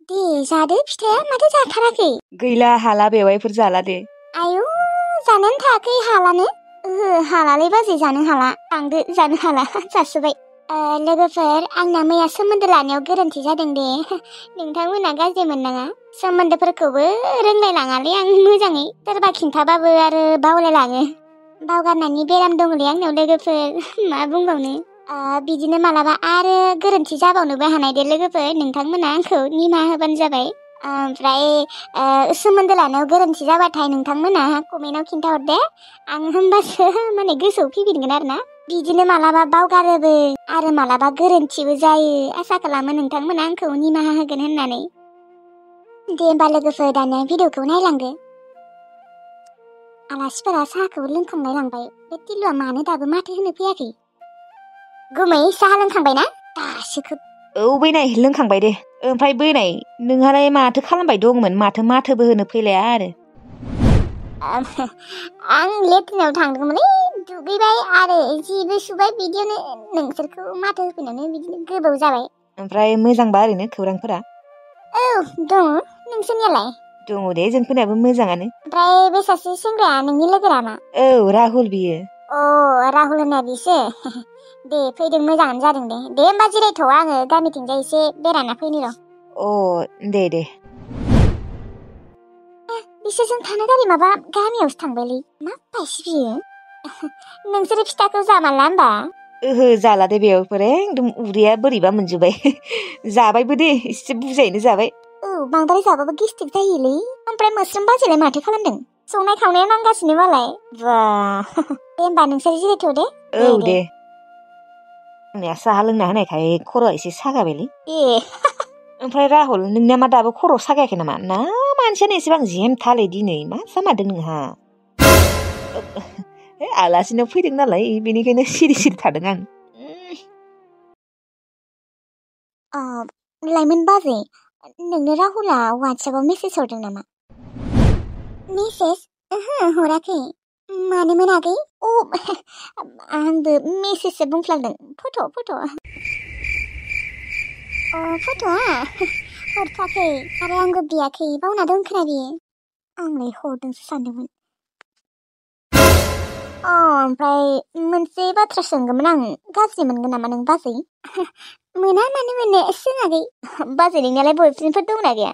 दे जादो फिथाया माथो जाथाराखै? गैला हाला बेवाइफोर जाला दे। आयौ जानोनो थायाखै हालानो। हालालै बाजै जानो हाला। थांदो जानो हाला जासोबाय। लोगोफोर आंना मैया सोमोन्दो लानायाव गोरोन्थि जादों दे। नोंथांमोना गाज्रि मोननाङा। सोमोन्दोफोरखौबो रोंलायलाङालै आं मोजाङै। सोरबा खिन्थाबाबो आरो बावलायलाङो। बावगारनायनि बेराम दङलै आंनाव लोगोफोर। मा बुंबावनो। बिदिनो मालाबा आरो गोरोन्थि जाबावनोबो हानाय दे लोगोफोर। नोंथांमोना आंखौ निमाहा होबानो जाबाय। ओमफ्राय सोमोन्दो लानायाव गोरोन्थि जाबाथाय नोंथांमोना कमेन्टआव खिन्थाहरदे। आं होनबासो माने गोसोआव फैफिनगोन आरोना। बिदिनो मालाबा बावगारोबो आरो मालाबा गोरोन्थिबो जायो। आसा खालामो नोंथांमोना आंखौ निमाहा होगोन होननानै। दे होमबा लोगोफोर दानिया भिडिअखौ नायलांदो। आलासिफोरा साहाखौ लोंखांनाय लांबाय। बे टिलुआ मानो दाबो माथो होनो फैयाखै? गुमै साहा लोंखांबायना? दासो औ बैनाय लोंखांबाय दे। ओमफ्राय बैनाय नोंहालाय माथो खालामबाय दंमोन? माथो माथोबो होनो फैलाया आरो? आं लेट्रिनाव थांदोंमोनलै दुगैबाय आरो जिबो सुबाय बिदियावनो नोंसोरखौ माथो होफैनानै बिदिनो गोबाव जाबाय। ओमफ्राय मोजांबा ओरैनो खौरांफोरा? औ दङ। नोंसोरनियालाय? दङ दे जोंफोरनियाबो मोजाङानो। ओमफ्राय बे सासे सेंग्राया नोंनि लोगो नामा? औ राहुल बियो। राहुल होननाय बिसो। दे फैदों मोजाङानो जादों दे। दे होमबा जिरायथ' आङो गामिथिंजाय एसे बेरायना फैनि र'। दे। बिसोरजों थानो गारि माबा गामियावसो थांबायलै। मा बायसि बियो? नोंसोरो फिथाखौ जामारला होमबा? ओहो जाला दे बेवफोर एकदम उदैया बोरैबा मोनजोब्बाय। जाबायबो दे एसे बुरजायैनो जाबाय। बांद्राय जाबाबो गेस्टिक जायोलै। ओमफ्राय मोस्रोम बाजैलाय माथो खालामदों? संनाय खावनाया नांगासिनो मालाय। बा दे होमबा नोंसोर जिरायथ' दे। औ दे। आंनिया साहा लोंना होनायखाय खर'आ एसे सागाबायलै। ओमफ्राय राहुल नोंनिया मा दाबो खर' सागायाखै नामा? ना मानसियानो एसेबां जेमथालै दिनै मा जामारदों नोंहा? आलासिनो फैदों नालाय बेनिखायनो सिरि थादों आं। लाइमोन बाजै नोंनो राहुलआ वाट्सएपआव मेसेज हरदों नामा? मेसेज? ओहो हराखै। मानो मोनाखै? आंबो मेसेजसो बुंफ्लांदों। फट'। फट'आ हरथाखै आरो आंबो बियाखै। बावना दंखोना बियो। आंलाय हरदोंसो सानदोंमोन। ओमफ्राय मोनसे बाथ्रा सोंगौमोन आं। गाज्रि मोनगोन नामा नों बाजै? मोना मानो मोननो सोङाखै। बाजै नोंनियालाय बयफ्रेन्डफोर दंना गैया?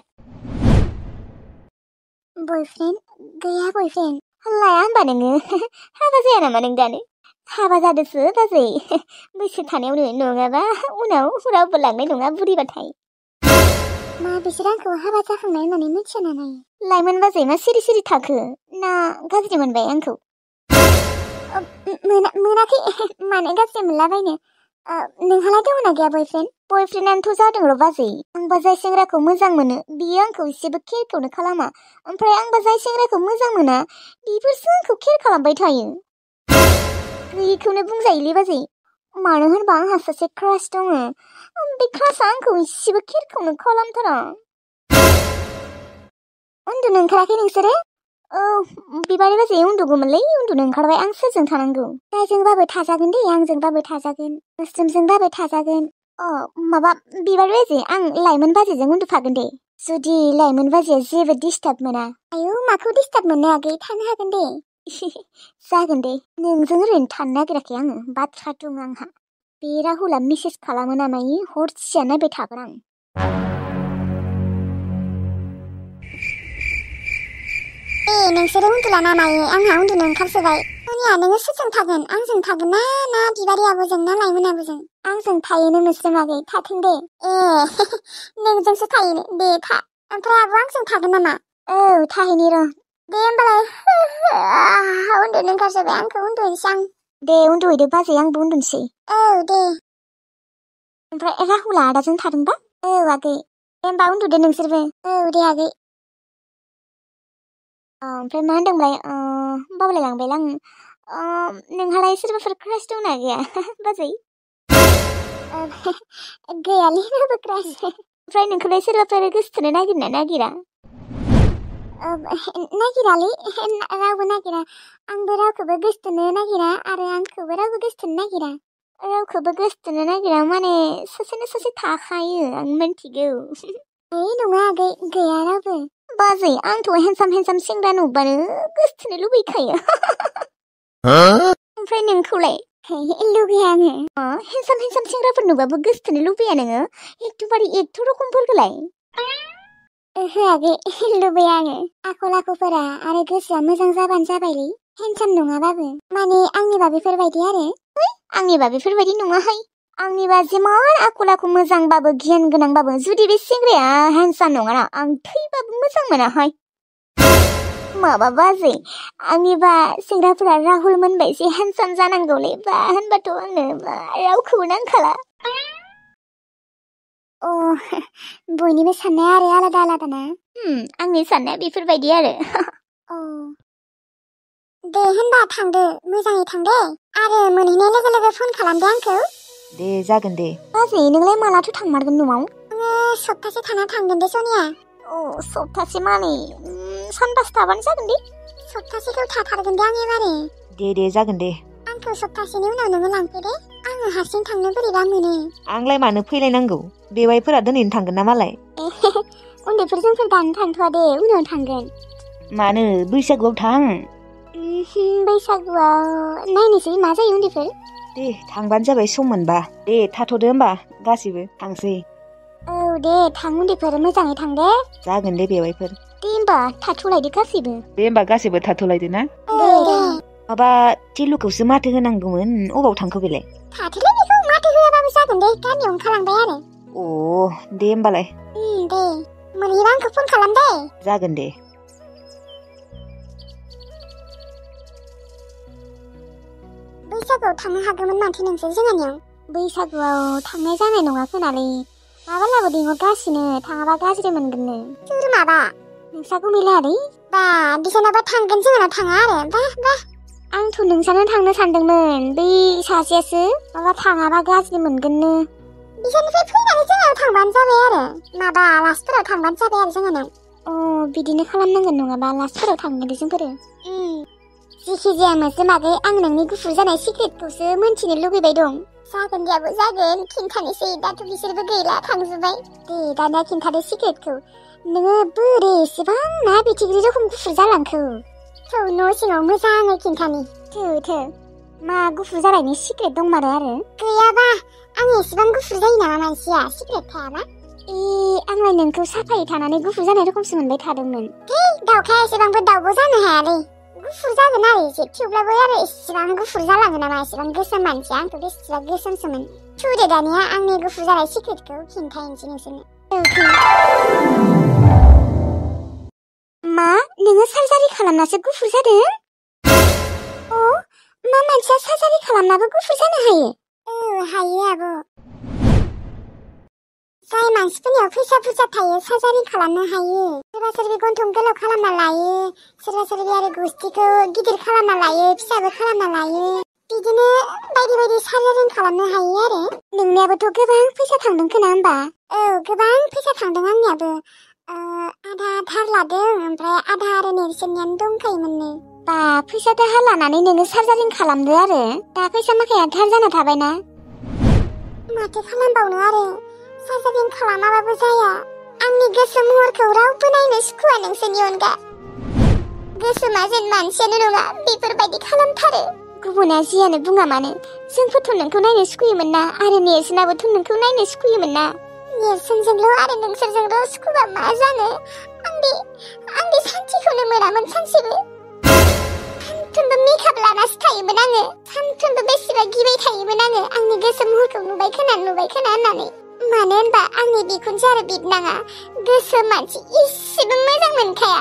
बयफ्रेन्ड? गैया बयफ्रेन्ड। लाया होनबा नोङो? हाबा जाया नामा नों दानो? हाबा जादोसो बाजै। बैसो थानायावनो, नङाबा उनाव रावबो लांनाय नङा बुरिबाथाय। मा बिसोर आंखौ हाबा जाखांनाय होननानै मिथिया नामा? लाइमोन बाजै मा सिरि थाखो? ना गाज्रि मोनबाय आंखौ? मोनाखै। मानो गाज्रि मोनलाबायनो? नोंहालाय दंना गैया बयफ्रेन्ड? बयफ्रेन्डआनोथ' जादों र' बाजै। आंबा जाय सेंग्राखौ मोजां मोनो बियो आंखौ एसेबो केयारखौनो खालामा। ओमफ्राय आंबा जाय सेंग्राखौ मोजां मोना बिफोरसो आंखौ केयार खालामबाय थायो। गैयिखौनो बुंजायोलै बाजै। मानो होनबा आंहा सासे क्रास दङ। बे क्रासआ आंखौ एसेबो केयारखौनो खालामथारा। उन्दुनो ओंखाराखै नोंसोरो? बिबारि बाजै उन्दुगौमोनलै। उन्दुनो ओंखारबाय। आं सोरजों थानांगौ? जायजोंबाबो थाजागोन दे। आंजोंबाबो थाजागोन। मोस्रोमजोंबाबो थाजागोन। माबा बिबारि बाजै आं लाइमोन बाजैजों उन्दुफागोन दे। जुदि लाइमोन बाजैया जेबो डिस्टार्ब मोना। आयौ माखौ डिस्टार्ब मोननो आगै? थानो हागोन दे। जागोन दे। नोंजों ओरैनो थानो नागिराखै आङो। बाथ्रा दं आंहा। बे राहुलआ मेसेज खालामो ना मायो हरसेया नायबाय थागोन आं। नोंसोरो उन्दुला ना मायो? आंहा उन्दुनो ओंखारसोबाय। सोनिया नोङो सोरजों थागोन? आंजों थागोन ना बिबारि आब'जों ना लाइमोन आब'जों? आंजों थायोनो मोस्रोम आगै। थाथों दे। नोंजोंसो थायोनो? दे था। ओमफ्राय आब' आंजों थागोन नामा? औ थाहैनि र'। दे होमबालाय। उन्दुनो ओंखारसोबाय आंखौ। उन्दुनोसै आं। दे उन्दुहैदो बाजै। आंबो उन्दुनोसै। औ दे। ओमफ्राय राहुलआ आदाजों थादोंबा? औ आगै। दे होमबा उन्दुदो नोंसोरबो। औ दे आगै। ओमफ्राय मा होनदोंमोनलाय? बावलायलांबायला आङो। नोंहालाय सोरबाफोर क्रास दंना गैया बाजै? गैयालै रावबो क्रास। ओमफ्राय नोंखौलाय सोरबाफोर गोसोथोनो नागिरना नागिरा? नागिरालै। रावबो नागिरा। आंबो रावखौबो गोसोथोनो नागिरा आरो आंखौबो रावबो गोसोथोनो नागिरा। रावखौबो गोसोथोनो नागिरा माने सासेना सासे थाखायो। आं मिन्थिगौ। नङा आगै गैया रावबो बाजै आंथ' हेन्साम सेंग्रा नुबानो गोसथोनो लुबैखायो ओमफ्राय नोंखौलाय लुगैया आङो हेन्साम सेंग्राफोर नुबाबो गोसथोनो लुबैया नोङो एकदमबारे एक्टर रखमफोरखौलाय ओहो आगै लुबैया आङो आखल आखुफोरा आरो गोसोआ मोजां जाबानो जाबायलै हेन्साम नङाबाबो माने आंनिबा बेफोरबायदि आरो आंनिबा बेफोरबायदि नङाहाय आंनिबा जिमान आखल आखु मोजांबाबो गियान गोनांबाबो जुदि बे सेंग्राया हेन्साम नङाना आं थैबाबो मोजां मोनाहाय माबा बाजै आंनिबा सेंग्राफोरा राहुल मोनबायसे हेन्साम जानांगौलै बा होनबाथ' आंनो रावखौबो नांखाला बयनिबो साननाया आरो आलादा आलादा ना आंनि साननाया बेफोरबायदि आरो दे होनबा थांदो मोजाङै थांदे आरो मोनहैनाय लोगो लोगो फन खालामदो आंखौ दे जागोन दे बाजै नोंलाय मालाथो थांमारगोन न'आव आङो सप्तासे थाना थांगोन दे सनिया सप्तासे माने सानबासो थाबानो जागोन दे सप्तासेखौ थाथारगोन दे आं एबारे दे जागोन दे आंखौ सप्तासेनि उनाव नोङो लांफै दे आङो हारसिं थांनो बोरैबा मोनो आंलाय मानो फैलायनांगौ बेवाइफोरा दिनैनो थांगोन ना मालाय उन्दैफोरजोंफोर दानो थांथ'वा दे उनाव थांगोन मानो बैसागुआव थां बैसागुआव नायनोसै मा जायो उन्दैफोर दे थांबानो जाबाय सम मोनबा दे थाथ'दो होमबा गासिबो थांसै दे थां उन्दैफोर मोजाङै थां दे जागोन दे बेवाइफोर दे होमबा थाथ'लायदो गासिबो दे होमबा गासिबो थाथ'लायदो ना दे माबा टिलुखौसो माथो होनांगौमोन अबाव थांखो बेलाय थाथ'लै बेखौ माथो होआबाबो जागोन दे गामियाव ओंखारलांबाय आरो दे होमबालाय दे मोनहैबा आंखौ फन खालाम दे जागोन दे बैसागुआव थांनो हागौमोन माथो नोंसोर जोंहानियाव बैसागुआव थांनाय जानाय नङा खोनालै माबालाबो लिंहरगासिनो थाङाबा गाज्रि मोनगोननो सोर माबा नोंसा गुमैलायालै बा बिसानाबा थांगोन जोंहानाव थाङा आरो बा आंथ' नोंसानो थांनो सानदोंमोन बै सासेयासो माबा थाङाबा गाज्रि मोनगोननो बिसानिफ्राय फैनानै जोंनाव थांबानो जाबाय आरो माबा लास्टफोराव थांबानो जाबाय आरो जोंहानाव बिदिनो खालामनांगोन नङाबा लास्टफोराव थांगोन दे जोंफोरो जिखि जाया मोनसे मागै आं नोंनि गुफुर जानाय सिक्रेटखौसो मोनथिनो लुगैबाय दं जागोन दियाबो जागोन खिन्थानोसै दाथ' बिसोरबो गैला थांजोब्बाय दे दाना खिन्थादो सिक्रेटखौ नोङो बोरै एसेबां ना बिथिग्रि रखम गुफुर जालांखो थौ न' सिङाव मोजाङै खिन्थानि थौ मा गुफुर जानायनि सिक्रेट दंमारो आरो गैयाबा आं एसेबां गुफुर जायो नामा मानसिया सिक्रेट थायाबा आंलाय नोंखौ साफायै थानानै गुफुर जानाय रखमसो मोनबाय थादोंमोन दाउखाया एसेबांबो दाउबो जानो हायालै गुफुर जागोन आरो एसे थेवब्लाबो आरो एसेबां गुफुर जालाङो नामा एसेबां गोसोम मानसिया आंथ' बेसेबा गोसोमसोमोन थुदो दानिया आंनि गुफुर जानाय सिक्रेटखौ खिन्थाहैनोसै नोंसोरनो मा नोङो सार्जारि खालामनासो गुफुर जादों मा मानसिया सार्जारि खालामनाबो गुफुर जानो हायो हायो आब' जाय मानसिफोरनियाव फैसा बुरजा थायो सार्जारि खालामनो हायो सोरबा सोरबि गन्थं गोलाव खालामना लायो सोरबा सोरबि आरो गुस्थिखौ गिदिर खालामना लायो फिसाबो खालामना लायो बिदिनो बायदि बायदि सार्जारि खालामनो हायो आरो नोंनियाबोथ' गोबां फैसा थांदों खोना होमबा गोबां फैसा थांदों आंनियाबो आधा धार लादों ओमफ्राय आधा आरो नेरसोननियानो दंखायोमोननो बा फैसा दाहार लानानै नोङो सार्जारि खालामदो आरो दा फैसा माखाया धार जाना थाबायना माथो खालामबावनो आरो सार्जारि खालामाबाबो जाया आंनि गोसो महरखौ रावबो नायनो सुखुवा नोंसोरनि अनगा गोसोमा जेन मानसियानो नङा बेफोरबायदि खालामथारो गुबुना जियानो बुङा मानो जोंफोरथ' नोंखौ नायनो सुखुयोमोन ना आरो नेरसोनाबोथ' नोंखौ नायनो सुखुयोमोन ना नेरसोनजोंल' आरो नोंसोरजोंल' सुखुबा मा जानो आं बे सान्थिखौनो मोनामोन सानसेबो सानफ्रोमबो मेकआप लानासो थायोमोन आङो सानफ्रोमबो बेसेबा गिबाय थायोमोन आङो आंनि गोसो महरखौ नुबाय खोना होननानै मानो होनबा आंनि बिखुनजो आरो बिबनाङा गोसो मानसि इसेबो मोजां मोनखाया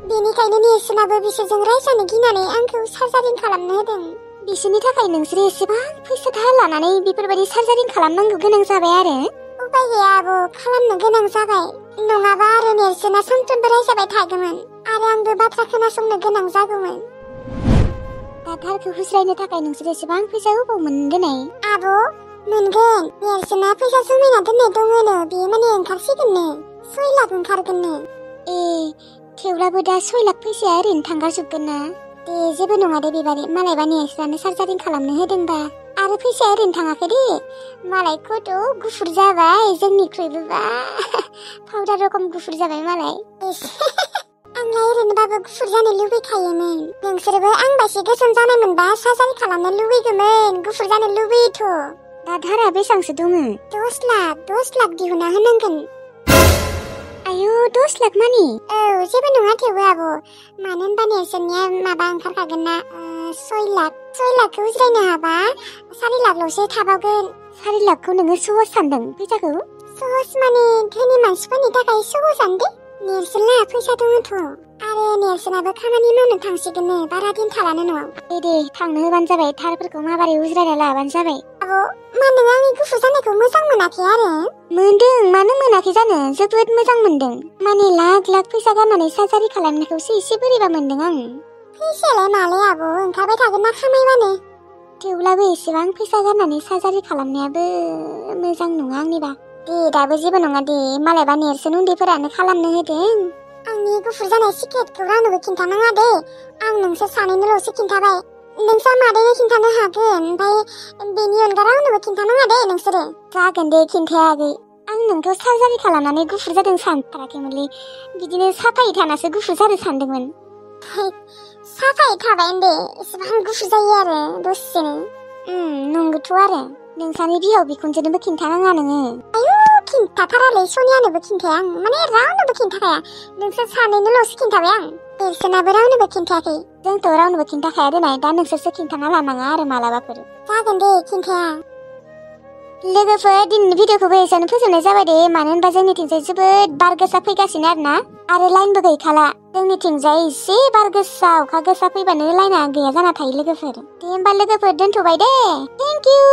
बेनिखायनो नेरसोनाबो बिसोरजों रायजानो गिनानै आंखौ सार्जारि खालामनो होदों बिसोरनि थाखाय नोंसोरो एसेबां फैसा दाहार लानानै बेफोरबायदि सार्जारि खालामनांगौ गोनां जाबाय आरो उपाय गैया आब' खालामनो गोनां जाबाय नङाबा आरो नेरसोना सानफ्रोमबो रायजाबाय थागौमोन आरो आंबो बाथ्रा खोनासंनो गोनां जागौमोन दा दाहारखौ होस्रायनो थाखाय नोंसोर एसेबां फैसा होबाव मोनगोन आब' मोनगोन नेरसोना फैसा जमायना दोननाय दङनो बेयो माने ओंखारसिगोननो 6 लाख ओंखारगोननो थेवब्लाबो दा 6 लाख फैसाया ओरैनो थांगारजोबगोन ना दे जेबो नङा दे बेबादि मालायबा नेरसोनानो सार्जारि खालामनो होदोंबा आरो फैसाया ओरैनो थाङाखै दे मालाय खथ' गुफुर जाबाय जोंनिख्रुइबो बा पाउडार रखम गुफुर जाबाय मालाय आंलाय ओरैनोबाबो गुफुर जानो लुबैखायोमोन नोंसोरबो आंबायदि गोसोम जानाय मोनबा सार्जारि खालामनो लुबैगौमोन गुफुर जानो लुबैयोथ' दा धारा बेसेबांसो दङ 10 लाख दिहुनना होनांगोन आयु 10 लाख मानि औ जेबो नङा थेवबो आब' मानो होनबा नेरसोननिया माबा ओंखारखागोन ना 6 लाखखौ उज्रायनो हाबा 4 लाखल'सो थाबावगोन 4 लाखखौ नोङो सहज सानदों फैसाखौ सहज माने धोनि मानसिफोरनि थाखाय सहजानो दे नेरसोनला फैसा दङथ' आरो नेरसोनाबो खामानि मावनो थांसिगोननो बारा दिन थालानो न'आव दे थांनो होबानो जाबाय थारफोरखौ माबारै उज्रायना लाबानो जाबाय आब' मा नों आंनि गुफुर जानायखौ मोजां मोनाखै आरो मोनदों मानो मोनाखै जानो जोबोद मोजां मोनदों माने लाख फैसा गारनानै सार्जारि खालामनायखौसो एसे बोरैबा मोनदों आं फैसायालाय मालाय आब' ओंखारबाय थागोन ना खामायबानो थेवब्लाबो एसेबां फैसा गारनानै सार्जारि खालामनायाबो मोजां नङा आंनिबा दे दाबो जेबो नङा दे मालायबा नेरसोन उन्दैफोरानो खालामनो होदों आंनि गुफुर जानाय सिक्रेटखौ रावनोबो खिन्थानाङा दे आं नोंसोर सानैनोल'सो खिन्थाबाय नोंसा मादैनो खिन्थानो हागोन ओमफ्राय बेनि अनगा रावनोबो खिन्थानाङा दे नोंसोरो जागोन दे खिन्थाया आगै आं नोंखौ सार्जारि खालामनानै गुफुर जादों सानथाराखैमोनलै बिदिनो साफायै थानासो गुफुर जादों सानदोंमोन साफायै थाबाय दे एसेबां गुफुर जायो आरो दसेनो नंगौथ' आरो नोंसानि बिहाव बिखुनजोनोबो खिन्थानाङा नोङो आयु खिन्थाथारालै सनियानोबो खिन्थाया आं माने रावनोबो खिन्थाखाया नोंसोर सानैनोल'सो खिन्थाबाय आं नेरसोनाबो रावनोबो खिन्थायाखै जोंथ' रावनोबो खिन्थाखाया दोनाय दा नोंसोरसो खिन्थाना लानाङा आरो मालाबाफोर जागोन दे खिन्थाया लोगोफोर दिनैनि भिडिअखौबो एसेयावनो फोजोबनाय जाबाय दे मानो होनबा जोंनिथिंजाय जोबोद बार गोसा फैगासिनो आरो लाइनबो गैखाला जोंनिथिंजाय एसे बार गोसा अखा गोसा फैबानो लाइना गैया जाना थायो लोगोफोर दे होमबा लोगोफोर दोनथ'बाय दे थेंक इउ